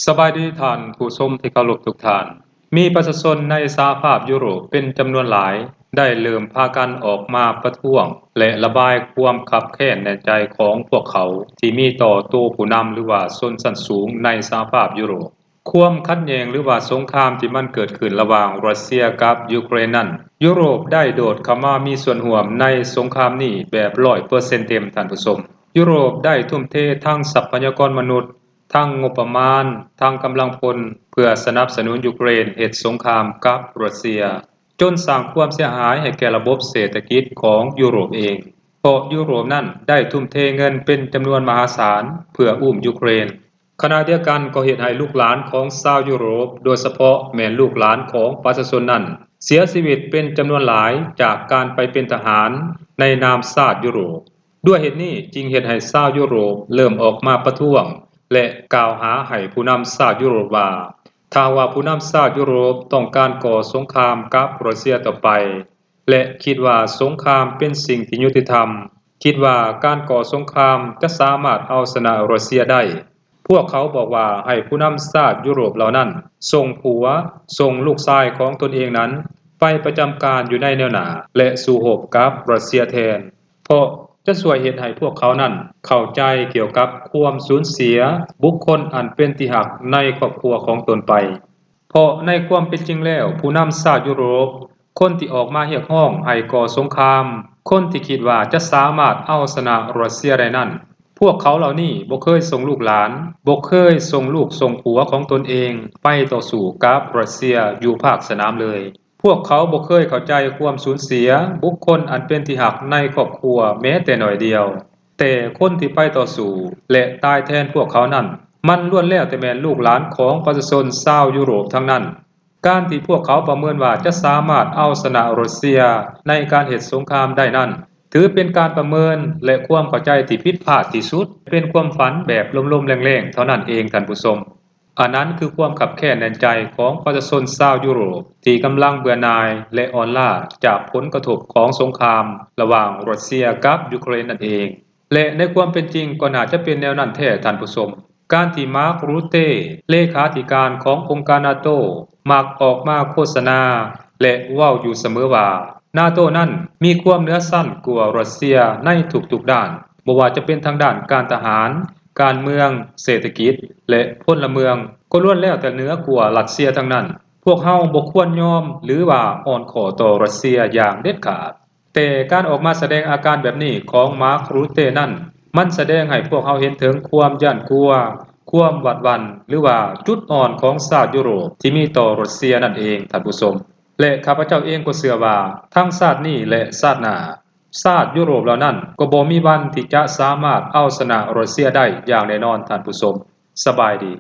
ສະບາຍດີທ່ານຜູ້ຊົມທີ່ເຄົາລົບທຸກທ່ານ. ມີປະຊາຊົນໃນສະຫະພາບຢູໂຣບເປັນຈຳນວນຫຼາຍ ໄດ້ເລີ່ມພາກັນອອກມາປະທ້ວງ ແລະ ລະບາຍຄວາມຄັບແຄ້ນໃນໃຈຂອງພວກເຂົາ ທີ່ມີຕໍ່ໂຕຜູ້ນຳ ຫຼືວ່າຊົນຊັ້ນສູງໃນສະຫະພາບຢູໂຣບ. ຄວາມຂັດແຍ່ງ ຫຼືວ່າສົງຄາມທີ່ມັນເກີດຂຶ້ນລະຫວ່າງຣັດເຊຍກັບຢູເຄຣນນັ້ນ, ຢູໂຣບໄດ້ໂດດເຂົ້າມາມີສ່ວນຮ່ວມໃນສົງຄາມນີ້ແບບຮ້ອຍເປີເຊັນເຕັມ, ທ່ານຜູ້ຊົມ. ຢູໂຣບໄດ້ທຸ່ມເທທັງຊັບພະຍາກອນມະນຸດ, ທັງງົບປະມານ, ທັງກຳລັງພົນ ເພື່ອສະໜັບສະໜູນຢູເຄຣນເຮັດສົງຄາມກັບຣັດເຊຍ, ຈົນສ້າງຄວາມເສຍຫາຍໃຫ້ແກ່ລະບົບເສດຖະກິດຂອງຢູໂຣບເອງ, ເພາະຢູໂຣບນັ້ນໄດ້ທຸ່ມເທເງິນເປັນຈຳນວນມະຫາສານເພື່ອອຸ້ມຢູເຄຣນ. ຂະນະດຽວກັນກໍເຮັດໃຫ້ລູກຫຼານຂອງຊາວຢູໂຣບ, ໂດຍສະເພາະແມ່ນລູກຫຼານຂອງປະຊາຊົນນັ້ນ, ເສຍຊີວິດເປັນຈຳນວນຫຼາຍຈາກການໄປເປັນທະຫານໃນນາມຊາດຢູໂຣບ. ດ້ວຍເຫດນີ້ຈຶ່ງເຮັດໃຫ້ຊາວຢູໂຣບເລີ່ມອອກມາປະທ້ວງ ແລະ ກ່າວຫາໃຫ້ຜູ້ນຳຊາດຢູໂຣບວ່າ ຖ້າຫາກວ່າຜູ້ນຳຊາດຢູໂຣບຕ້ອງການກໍ່ສົງຄາມກັບຣັດເຊຍຕໍ່ໄປ ແລະ ຄິດວ່າສົງຄາມເປັນສິ່ງທີ່ຍຸຕິທຳ, ຄິດວ່າການກໍ່ສົງຄາມຈະສາມາດເອົາຊະນະຣັດເຊຍໄດ້, ພວກເຂົາບອກວ່າໃຫ້ຜູ້ນຳຊາດຢູໂຣບເຫຼົ່ານັ້ນສົ່ງຜົວ, ສົ່ງລູກຊາຍຂອງຕົນເອງນັ້ນໄປປະຈຳການຢູ່ໃນແນວໜ້າ ແລະ ສູ້ຮົບກັບຣັດເຊຍແທນ, ເພາະຈະຊ່ວຍເຮັດໃຫ້ພວກເຂົານັ້ນເຂົ້າໃຈກ່ຽວກັບຄວາມສູນເສຍບຸກຄົນອັນເປັນທີ່ຮັກໃນຄອບຄົວຂອງຕົນໄປ. ເພາະໃນຄວາມເປັນຈິງແລ້ວ, ຜູ້ນຳຊາດຢູໂຣບ, ຄົນທີ່ອອກມາຮຽກຮ້ອງໃຫ້ກໍ່ສົງຄາມ, ຄົນທີ່ຄິດວ່າຈະສາມາດເອົາຊະນະຣັດເຊຍໄດ້ນັ້ນ, ພວກເຂົາເຫຼົ່ານີ້ບໍ່ເຄີຍສົ່ງລູກຫຼານ, ບໍ່ເຄີຍສົ່ງລູກສົ່ງຜົວຂອງຕົນເອງໄປຕໍ່ສູ້ກັບຣັດເຊຍຢູ່ພາກສະໜາມເລີຍ. ພວກເຂົາບໍ່ເຄີຍເຂົ້າໃຈຄວາມສູນເສຍບຸກຄົນອັນເປັນທີ່ຮັກໃນຄອບຄົວແມ້ແຕ່ໜ້ອຍດຽວ. ແຕ່ຄົນທີ່ໄປຕໍ່ສູ້ ແລະ ຕາຍແທນພວກເຂົານັ້ນ, ມັນລ້ວນແລ້ວແຕ່ແມ່ນລູກຫຼານຂອງປະຊາຊົນຊາວຢູໂຣບທັງນັ້ນ. ການທີ່ພວກເຂົາປະເມີນວ່າຈະສາມາດເອົາຊະນະຣັດເຊຍໃນການເຮັດສົງຄາມໄດ້ນັ້ນ, ຖືເປັນການປະເມີນ ແລະ ຄວາມເຂົ້າໃຈທີ່ຜິດພາດທີ່ສຸດ, ເປັນຄວາມຝັນແບບລົມໆແລ້ງໆເທົ່ານັ້ນເອງ, ທ່ານຜູ້ຊົມ. ອັນນັ້ນຄືຄວາມຄັບແຄ້ນໃນໃຈຂອງປະຊາຊົນຊາວຢູໂຣບທີ່ກຳລັງເບື່ອໜ່າຍ ແລະ ອ່ອນລ້າຈາກຜົນກະທົບຂອງສົງຄາມລະຫວ່າງຣັດເຊຍກັບຢູເຄຣນນັ້ນເອງ. ແລະ ໃນຄວາມເປັນຈິງກໍໜ້າຈະເປັນແນວນັ້ນແທ້, ທ່ານຜູ້ຊົມ. ການທີ່ Mark Rutte ເລຂາທິການຂອງອົງການນາໂຕ ມັກອອກມາໂຄສະນາ ແລະ ເວົ້າຢູ່ສະເໝີວ່າ ນາໂຕນັ້ນມີຄວາມເໜືອຊັ້ນກວ່າຣັດເຊຍໃນທຸກໆດ້ານ, ບໍ່ວ່າຈະເປັນທາງດ້ານການທະຫານ, ການເມືອງ, ເສດຖະກິດ ແລະ ພົນລະເມືອງ ກໍລ້ວນແລ້ວແຕ່ເໜືອກວ່າຣັດເຊຍທັງນັ້ນ. ພວກເຮົາບໍ່ຄວນຍອມ ຫຼືວ່າອ່ອນຂໍ້ຕໍ່ຣັດເຊຍຢ່າງເດັດຂາດ. ແຕ່ການອອກມາສະແດງອາການແບບນີ້ຂອງ Mark Rutte ນັ້ນ, ມັນສະແດງໃຫ້ພວກເຮົາເຫັນເຖິງຄວາມຢ້ານກົວ, ຄວາມຫວາດຫວັ່ນ ຫຼືວ່າຈຸດອ່ອນຂອງຊາດຢູໂຣບທີ່ມີຕໍ່ຣັດເຊຍນັ້ນເອງ, ທ່ານຜູ້ຊົມ. ແລະ ຂ້າພະເຈົ້າເອງກໍເຊື່ອວ່າ ທັງຊາດນີ້ ແລະ ຊາດໜ້າ, ຊາດຢູໂຣບເຫຼົ່ານັ້ນກໍບໍ່ມີວັນທີ່ຈະສາມາດເອົາຊະນະຣັດເຊຍໄດ້ຢ່າງແນ່ນອນ, ທ່ານຜູ້ຊົມ. ສະບາຍດີ.